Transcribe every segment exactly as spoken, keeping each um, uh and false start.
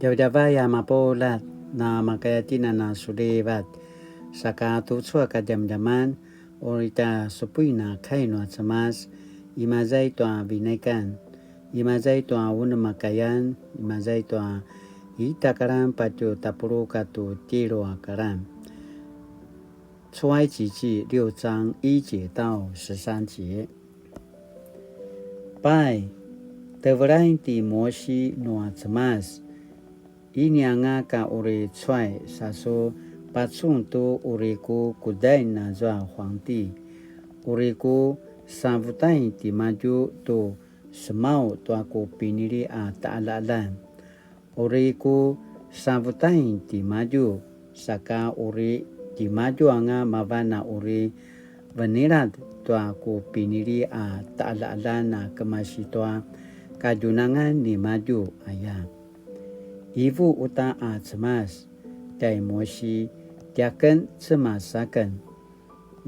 Djavadjavay a mapuljat, na makaya tjen a na sulivat. Saka tucu a kadjamadjaman, uri tja supuin a kai nua Cemas, imaza i tua Vinaikan, imaza i tua unem a kayan, imaza i tua ita a karan patje tapuluq katua tjelu a karan. 出埃及记六章一节到十三节。 Pai, tevelain ti Mosi nua Cemas, ini anga ka uri cuay sa su pacun tu uri ku kudain azua huangti, uri ku savutain timadju tu semau tua ku pinili a taqaljaqaljan. Uri ku savutain timadju, saka uri timadju anga mavan a uri venilad tua ku pinili a taqaljaqaljan a kemasi tua kadjunangan nimadju aya. Ivu uta a Cemas tjai Mosi, tiaken Cemas aken.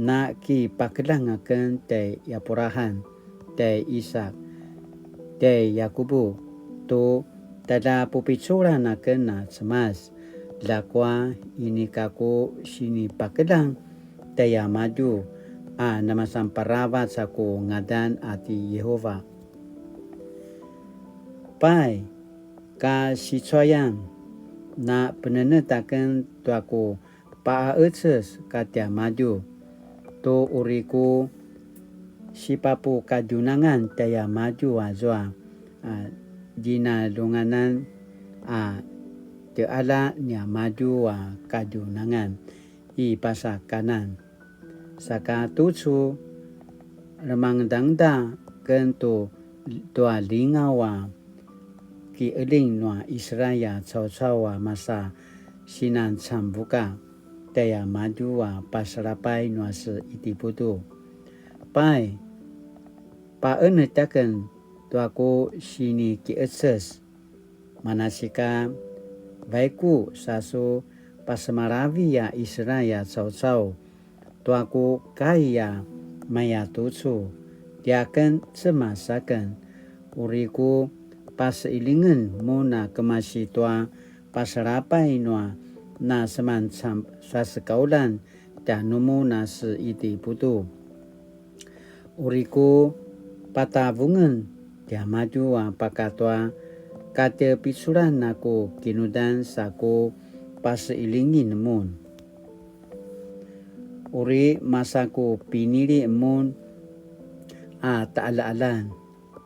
Na kipakeljang aken tjai Yapurahan, tjai Isak, tjai Yakubu, tu tjaljapupiculan aken a Cemas, ljakua inika ku sinipakeljang tjaiamadju a namasan paravac a ku ngadan a ti Yehova. Pai, ka sicuayan, na penenet aken tua ku pa'aeces katiamadju, tu uri ku sipapukadjunangan tjaiamadju azua a djinaljunganan a tje'ala niamadju a kadjunangan i pasa Kanan. Saka tucu, lemangedangeda ken tu tua lingaw a ki'eling nua Israel a caucau a masa sinancambuka tjaiamadju a pasalapay nua se Itiputu. Pai, pa'enetj aken tua ku siniki'eces. Manasika, vaiku sa su pasemalavi a Israel a caucau tua ku kai a mayatucu, tiaken Cemas aken, uri ku pase'ilingen mun a kemasi tua pasalapay nua na semancam sasekaulan tjanumun a se Itiputu. Uri ku patavungen tiamadju a pakatua katepiculan a ku kinudan sa ku pase'ilingin mun. Uri masa ku pinili mun a ta'alja'aljan,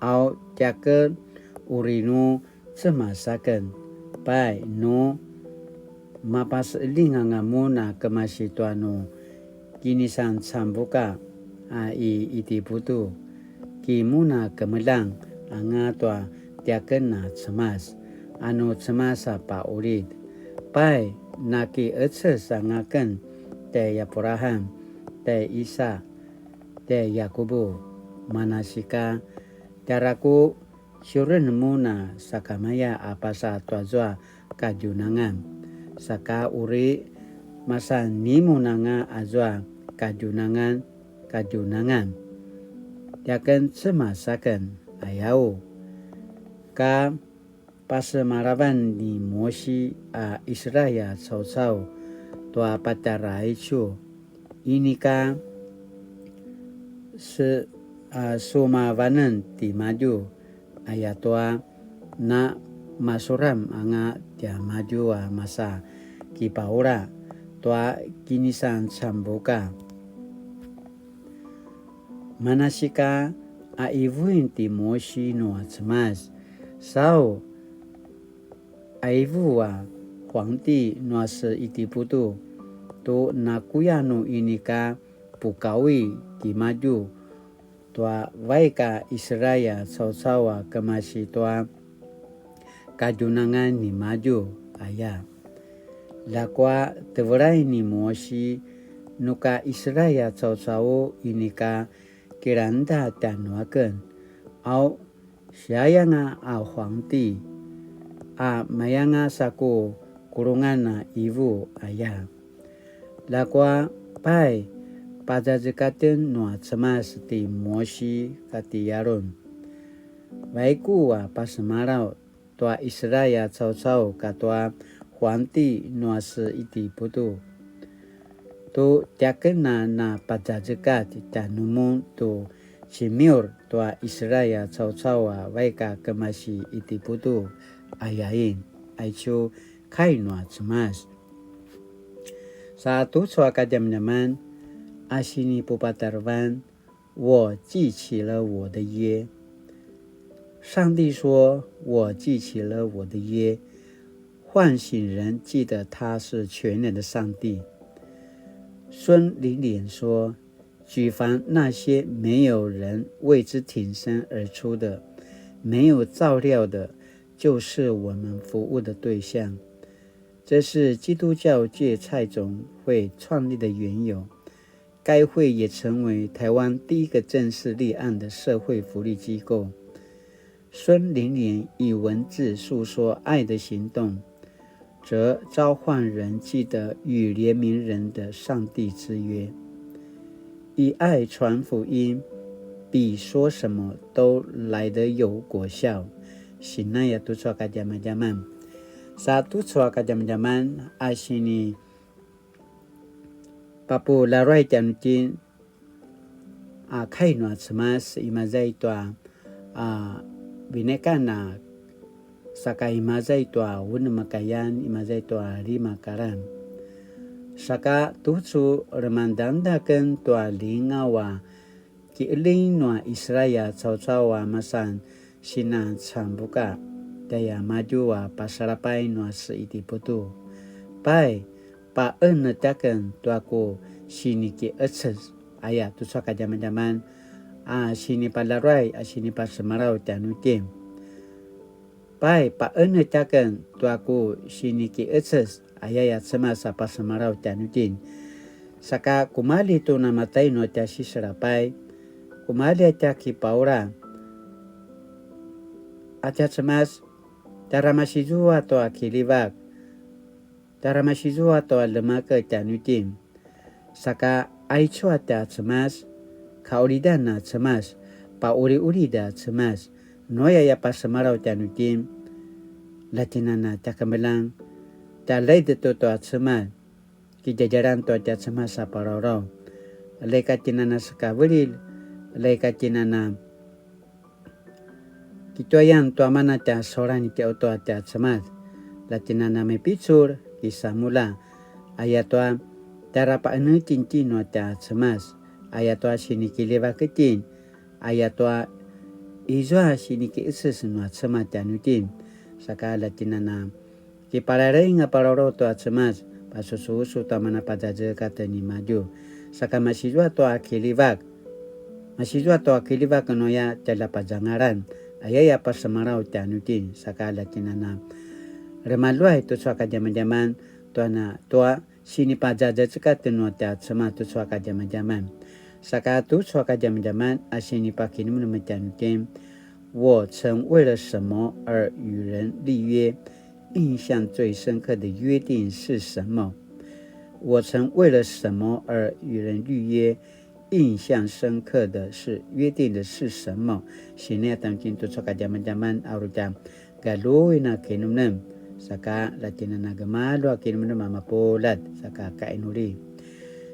au tiaken uri nu Cemas aken. Pai, nu mapase'eling anga mun a kemasi tua nu kinisancambuka a i Itiputu, ki mun a kemeljang anga tua tiaken a Cemas, a nu Cemas a pa'ulid. Pai, naki'eces anga ken tjai Abraham, tjai Isak, tjai Yakubu, manasika, tjara ku siuren mun a sakamaya a pasa tuazua kadjunangan, saka uri masan nimun anga azua kadjunangan, kadjunangan. Tiaken Cemas aken, ayau. Ka pasemalavan ni Mosi a Israel a caucau tua patjara aicu, inika se-, a, sumavanen timadju, ayatua na masuram anga tiamadju a masa kipaula tua kinisancambuka. Manasika a ivuin ti Mosi nua Cemas, sau a ivu a huangti nua se Itiputu, tu nakuya nu inika pukaui timadju tua vaik a Israel a caucau a kemasi tua kadjunangan nimadju aya. Ljakua tevelai ni Mosi, nuka Israel a caucau inika kilangda tjanuaken, au siayanga a huangti, a mayanga sa ku kulungan a ivu aya. Ljakua pai, pazazekaten nua Cemas ti Mosi kati Yaron. Vaiku a pasemalaw tua Israel a caucau katua huangti nua se Itiputu. Tu tiaken a na pazazekatj tjanumun tu cimiur tua Israel a caucau a vaik a kemasi Itiputu, ayain, aicu kai nua Cemas. Sa tucu a kadjamadjaman a sinipupatarevan, 我记起了我的约。上帝说：我记起了我的约。唤醒人记得他是全能的上帝。孙灵莲说：举凡那些没有人为之挺身而出的、没有照料的，就是我们服务的对象。这是基督教芥菜种会创立的缘由。该会也成为台湾第一个正式立案的社会福利机构。孙灵莲以文字诉说爱的行动，则召唤人记得与怜悯人的上帝之约。以爱传福音，比说什么都来得有果效。Sinaya tucu a kadjamadjaman. Sa tucu a kadjamadjaman a sini papularuay tjanuitjen a kai nua Cemas, imaza i tua a vinekan a saka imaza i tua unem a kayan, imaza i tua lima karan. Saka tucu lemangdangdaken tua lingaw a ki'eling nua Israel caucau a masan sinacambuka tjaiamadju a pasalapay nua se Itiputu. Pai, pa'enetj aken tua ku siniki'eces, aya tucu a kadjamadjaman a sinipalaruay a sinipasemalaw tjanuitjen. Pai, pa'enetj aken tua ku siniki'eces, ayaya Cemas a pasemalaw tjanuitjen. Saka kumalji tu namatay nua tja siselapay, kumalji a tja kipaula. A tja Cemas, tjara masizua tua kilivak, tjara masizua tua lemak tjanuitjen. Saka aicu a tja Cemas, kaulidan a Cemas, pauliulid a Cemas, nuaya a pasemalaw tjanuitjen. Latjinana tja kemeljang, tja laidetu tua Cemas, kidjadjalan tua tja Cemas a paraurau. Laika tjinana sekavelil, laika tjinana kituayan tua mana tja saulan i tjautua tja Cemas. Latjinana mipicul, kisamulja, ayatua tjara pa'enetj itjen nua tja Cemas, ayatua sinikilivak itjen, ayatua izua siniki'eces nua Cemas tjanuitjen. Saka latjinana kipalalaing a paraurau tua Cemas, pasususu tua mana pazazekatj nimadju. Saka masizua tua kilivak, masizua tua kilivak nuaya tjaljapazangalan, ayaya pasemalaw tjanuitjen. Saka latjinana remaluay tucu a kadjamadjaman tua na tua sinipazazekatj nua tja Cemas tucu a kadjamadjaman. Saka tucu a kadjamadjaman a sinipakinemnem tjanuitjen. 我曾为了什么而与人立约？印象最深刻的约定是什么？我曾为了什么而与人立约？印象深刻的是约定的是什么？Sini a tjanuitjen tucu a kadjamadjaman a uri tja galjuin a kinemnem, saka latjinana gemalju a kinemnem a mapuljat, saka kainuli.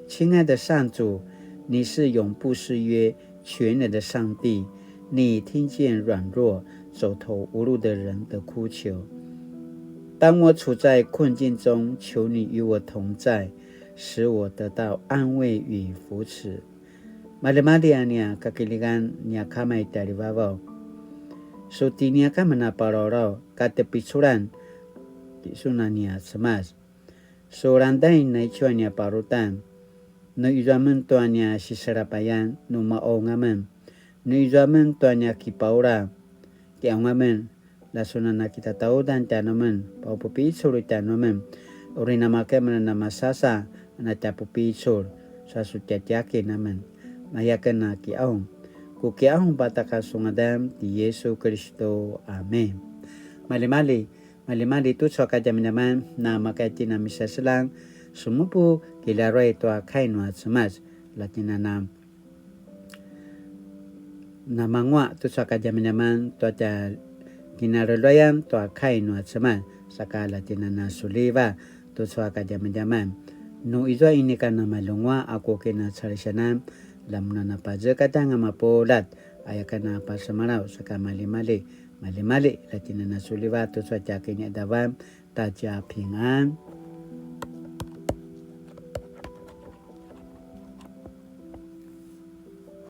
亲爱的上主，你是永不失约、全能的上帝，你听见软弱、走投无路的人的哭求。当我处在困境中，求你与我同在，使我得到安慰与扶持。Maljimalji a nia kakiljivakan nia Kama i tjarivavaw. Su tini a kama na palaulaw, katepiculan, ti sun a nia Cemas. Su langdain naicu a nia parutan. Nu izua men tua nia siselapayan, nu maung amen. Nu izua men tua nia kipaula, kiaung amen. La sun a na kitataudan tjanuamen, paupupicul tjanuamen, uri namakay amen a namasasa, na tja pupicul, sa su tjatjakin amen. Mayaken a kiaung. Ku kiaung pataka su ngadan ti Yesu Kiristu. Amen. Maljimalji, maljimalji tucu a kadjamadjaman, namakay tjen a misaselang, sumupu kilaruay tua kai nua Cemas, latjinana namangua tucu a kadjamadjaman tua tja kinareljuayan tua kai nua Cemas, saka la tjen a na suliva tucu a kadjamadjaman. Nu izua inika namalunguaq a ku kinacalisianan, la mun a na pazekatj anga mapuljat, aya ken a pasemalaw saka malimali, malimali la tjen a na suliva tucu a tja kiniqadavan ta tja pingan.